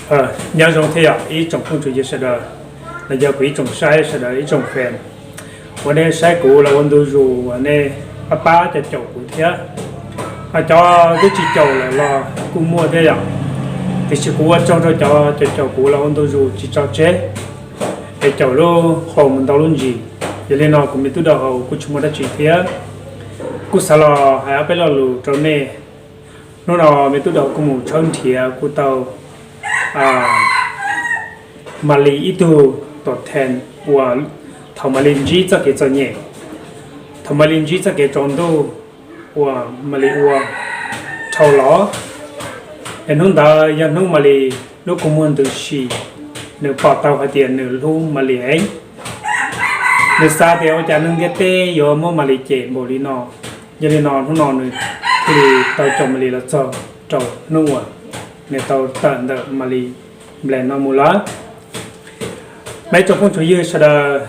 Nyob zoo thiab yog ib tsoom phooj tsoom ywg sawv daws, los yog kuv ib tsoom saib sawv daws ib tsoom fan uas nej saib kuv los ua ntu zus uas nej pab pab cov caum kuv thiab. Ho cov twb tsis caum lawm los kuj muaj thiab yom, tiam sis kuv ua tsaug rau cov caum kuv los ua ntu zus tsis tso tseg, es caum lub qau mus ntau lub ntsis. Yog li no kuv me tub dawb huv kuj tsis muaj dab tsi thiab, kuj xav los hais ob peb lo lus rau nej. Hnub no me tub dawb huv kuj mus tshawb nrhiav kuj tau Malis ib tug tom thee uas thaum Malis ntsib txoj kev txom nyem, thaum Malis ntsib txoj kev tsaus ntuj uas Malis ua dhau los, es hnub ntawd yog hnub Malis lub kua muag ntws si, nws pom tau hais tias nws hlub Malis heev. Nws xav tias ua cas neeg ntiaj teb yuav muab Malis cem npaum li no. Yog li no hnub no nws thiaj li tau caum Malis los txog rau hnub uas nws tau tawm ntawm Malis nplaim no mus lawm. Mas ib tsoom phooj tsoom ywg sawv daws,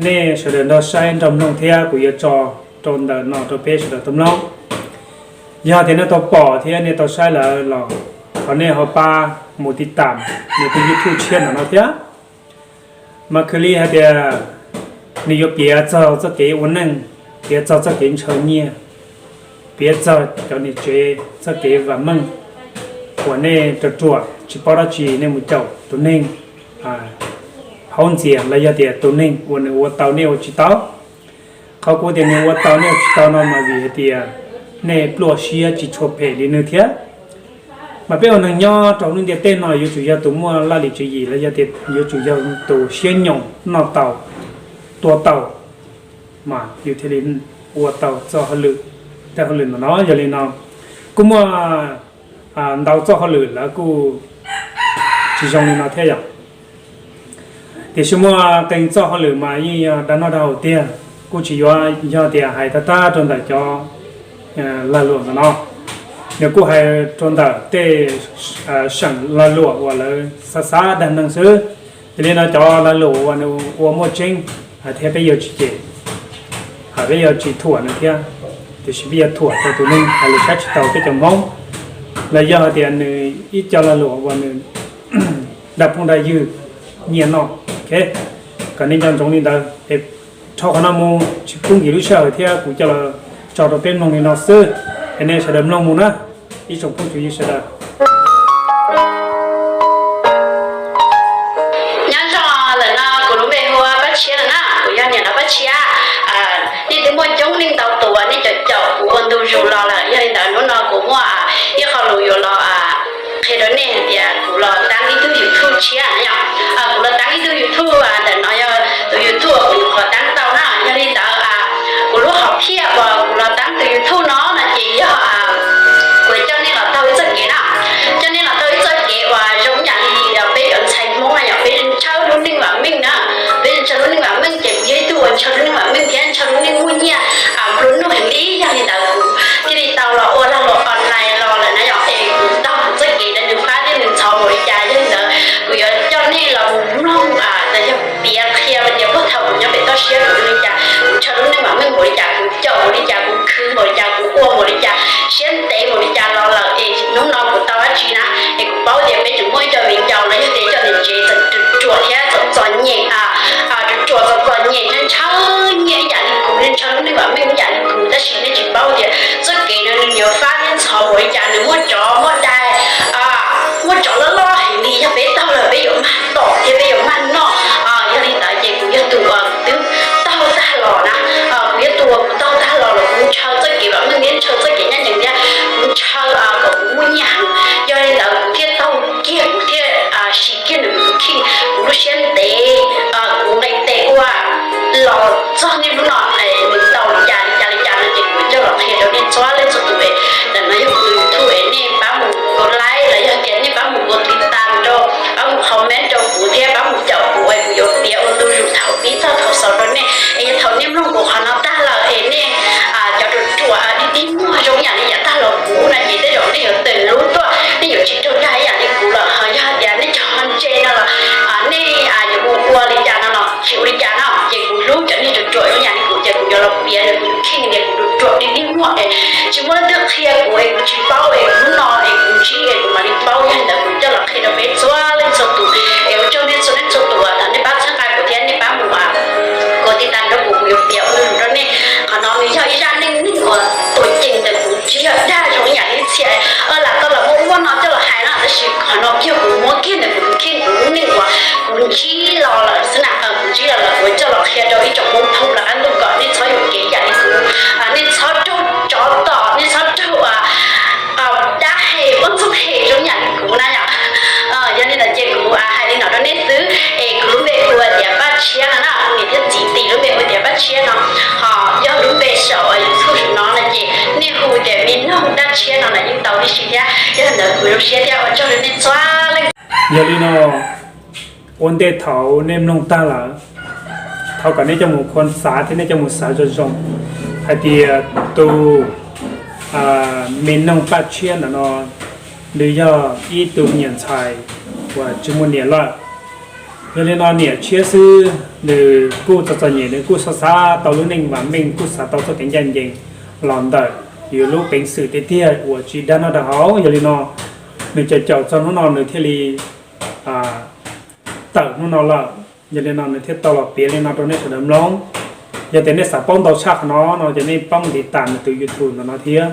nej sawv daws nrog saib nrog mloog thiab kuv yuav tso rau ntawm no rau peb sawv daws tau mloog. Yog tias nej tau pom thiab nej tau saib lawm los thov nej ho pab mus tiv tam nws tus YouTube tshiab ntawm no thiab. Mas khwv li hais tias nws yuav piav txog txoj kev ua neej, piav txog txoj kev ntshaw nyiaj, piav txog cov niam tsev txoj kev vam meej uas nej ruam ruam tsis paub dab tsi nej mus caum tus neeg haub ntxias los yog tias tus neeg uas nws ua tau nej ua tsis tau. Qhov kuv tias nws ua tau nej ua tsis tau no mas vim hais tias nej pluaj siab tsis tshua phem li nws thiab. Mas peb ua neeg nyob rau lub ntiaj teb no yuav tsum yog tus muaj laj lim tswv yim los yog tias yuav tsum yog tus siab nyoos noj tau, tua tau, mas yus thiaj li ua tau txoj hauj lwm, tej hauj lwm no no. Yog li no kuj muaj ntau txoj hauj lwm lawv kuj tsis zoo li no thiab yom. Tiam sis muaj qee txoj hauj lwm mas yeej yog dag noj dag haus tiag, kuj tsis yuav yog tias hais tag tag rau ntawm cov lag luam ntawm no, nws kuj hais rau ntawm tej seem lag luam uas lawv xav xav dag neeg xwb. Yog li no cov lag luam uas nws ua muaj tseeb thiab peb yuav tsis cem, peb yuav tsis thuam nws thiab, tiam sis peb yuav thuam rau tus neeg hais lus saib tsis taus peb cov Hmoob, los yog hais tias nws ib co lag luam uas nws dag phooj dag ywg nyiaj noj. Kom nej nco ntsoov li ntawd es dhau qhov no mus tsis pub nkim lub sij hawm thiab kuv coj los tso rau peb mloog li no xwb, es nej sawv daws mloog mus na, ib tsoom phooj tsoom ywg sawv daws. Nyob zoo, ntawm no kuv lub npe hu ua Paj Tshiab na, kuv yog niam no Paj Tshiab. Nej twb muaj coob leej ntau tus nej caum caum kuv ua ntu zus los lawm, yog li ntawd hnub no kuv muaj ib qho lus yuav los qhia rau nej hais tias kuv los tab ib tug YouTube tshiab na yom. Kuv los tab ib tug YouTube, ntawm no yog tus YouTube uas kuv nyuam qhuav tab tau na. Yog li ntawd kuv lub hom phiaj uas kuv los tab tus YouTube no no ces yog kuv coj nej los taug ib txoj kev na, coj nej los taug ib txoj kev uas zoo yam li peb cov ntxhais Hmoob na yom, peb ntshaw lub neej vam meej na, peb ntshaw lub neej vam meej ces kuv yog ib tug uas ntshaw lub neej vam meej thiab ntshaw lub neej muaj nyiaj nplua nuj heev li. Yog li ntawd kuv thiaj li tau los ua lag luam online los lawm na yom, es kuv taug txoj kev ntawd nws fab thiab nws ntxhov npaum li cas. Yog li ntawd kuv yuav coj nej los mus mloog, yog piav qhia tias puag thaum kuv nyob pem toj siab kuv li cas, kuv ntshaw lub neej vam meej npaum li cas, kuv caum npaum li cas, kuv khwv npaum li cas, kuv ua npaum li cas, siab ntev npaum li cas los lawm es hnub no kuv tau dab tsi na, es kuv paub tias peb tseem muaj ib co viv ncaus los yog tias ib co niam tsev txawm ruam ruam thiab txom txom nyem, ruam ruam txom txom nyem, ntshaw nyiaj ib yam li kuv, ntshaw lub neej vam meej ib yam li kuv, tab sis nej tsis paub tias txoj kev no nws yuav fab thiab ntxhov npaum li cas, nws muaj tsov muaj dais, muaj tsov loj loj heev li, yog peb taug lawm peb yuav mag tom thiab peb yuav mag noj. Yog li ntawd ces kuv yog tus uas twb taug tag los na, kuv yog tus uas kuv taug tag los los kuv ntshaw txoj kev vam meej thiab ntshaw txoj kev ncaj ncees thiab kuv ntshaw kom kuv muaj nyiaj heev. Yog li ntawd kuv thiaj taug kiag, kuv thiaj siv kiag nws tus kheej, kuv lub siab ntev, kuv nqis tes ua los txog niaj hnub no, nws tau li cas li cas li cas no ces kuv coj los qhia rau nej txhua leej txhua tus. Ntawm no yog kuv tus YouTube, nej pab mus ua like los yog tias nej pab mus ua tiv tam rau, pab mus comment rau kuv thiab pab mus caum kuv es kuv yuav piav ua ntu zus thaum pib txog thaum xaus rau nej. Es yog thaum nej mloog kuv qhov no tag lawm es nej cov ruam ruam dig dig muag zoo yam li yav tag los kuv no ces tej zaum nej yuav tawm lub tuaj, nej yuav tsis raug dag ib yam li kuv lawm. Ho yog tias nej cov ho ntse no los nej yuav mus ua li cas no los tsis ua li cas no ces kuv hlub cov neeg ruam ruam zoo yam li kuv ces kuv yuav los piav rau kuv tus kheej tias kuv ruam ruam dig dig muag es tsis muaj leej twg qhia kuv es kuv tsis paub es hnub no es kuv ntsib es kuv mam li paub. Yog li ntawd kuv coj los qhia rau peb txhua ntsib los lawm xwb na, kuv ntsib los lawm kuv coj los qhia rau ib tsoom Hmoob phooj ywg lawv qab ntuj kom nej txhob yuam kev yam li kuv, nej txhob raug tsov tom, nej txhob raug dab hem muaj txooj hem zoo yam li kuv na yom. Yog li ntawd ces kuv hais li no rau nej xwb, es kuv lub npe hu tias Paj Tshiab no na, kuv niam thiab txiv tis lub npe hu tias Paj Tshiab no. Ho yog lub npe saum YouTube no no ces nej hu tias Me Noog Paj Tshiab no los yeej tau tib si thiab. Yog li ntawd kuv zoo siab thiab ua tsaug rau nej txhua leej. Yog li no, ua ntej thaum nej mloog tag lawm, thov kom nej coj mus khuam xav thiab nej coj mus xav zoo zoo hais tias tus Me Noog Paj Tshiab ntawm no nws yog ib tug me nyuam ntxhais uas tsis muaj niam lawm. Yog li no niam tshiab xwb, nws kuj txom txom nyem, nws kuj xav xav tau lub neej vam meej, kuj xav tau txoj kev ncaj ncees los ntawm yus lub peev xwm tiag tiag uas tsis dag noj dag haus. Yog li no nws caum caum txog hnub no nws thiaj li tawm hnub no lawm. Yog li no nws thiaj tau los piav li no rau nej sawv daws mloog. Yog tias nej xav paub ntau tshaj qhov no no ces nej pab mus tiv tas nws tus YouTube ntawm no thiab.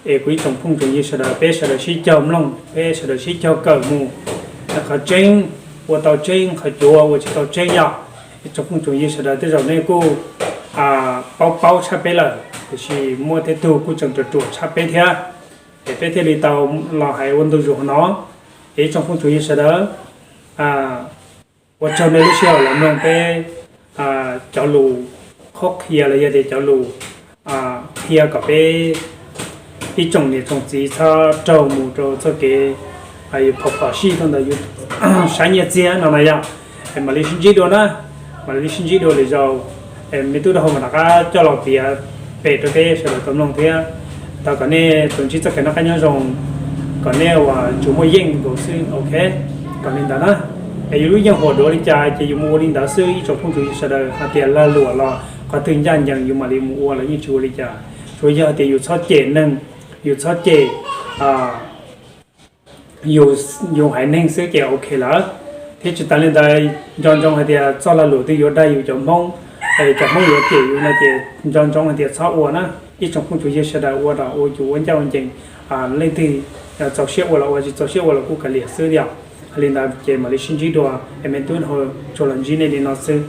Es kuv ib tsoom phooj tsoom ywg sawv daws, peb sawv daws sib caug mloog, peb sawv daws sib caug kawm mus, qhov tseeb ua tau tseeb, qhov cuav ua tsis tau tseeb yom. Ib tsoom phooj tsoom ywg sawv daws tej zaum nej kuj paub paub tshaj peb lawm, tiam sis muaj tej tug kuj tseem ruam ruam tshaj peb thiab, es peb thiaj li tau los hais ua ntu zus hauv no. Es ib tsoom phooj tsoom ywg sawv daws, ua tsaug nej lub sij hawm los mloog peb cov lus qhuab qhia los yog tias cov lus qhia kom peb ib tsoom niam tsoom txiv txhob raug mus rau txoj kev yus phom phom sij rau ntawm yus sab nyiaj txiag no na yom. Es mam li sib ntsib dua na, mam li sib ntsib dua lwm zaus. Es me tub rau hauv mam rov qab coj los piav pem rau peb sawv daws tau mloog thiab. Thov kom nej tsuas ntsib txoj kev noj qab nyob zoo, kom nej uas tsuas muaj yeej nkaus xwb, ok. Kom li ntawd na, es yus lub yeej huam duav li cas ces yus mus ua li ntawd xwb. Ib tsoom phooj tsoom ywg sawv daws hais tias lag luam los qhov twg ncaj ncees yus mam li mus ua los yeej tsis ua li cas. Tsuas yog tias yus txhob cem neeg, yus txhob cem yus haiv neeg xwb ces ok lawm. Thiab tsis tas li ntawd, nco ntsoov hais tias txoj lag luam twg yuav dag yus cov Hmoob, cov Hmoob yuav cem yus no ces nco ntsoov hais tias txhob ua na. Ib tsoom phooj tsoom ywg sawv daws ua los ua yus ua ncaj ua ncees, leej twg txaus siab ua los ua, tsis txaus siab ua los kuj kav liam xwb yom. Hais li ntawd ces mam li sib ntsib dua, es me tub rau hauv tsuas los ntsib nej li no xwb.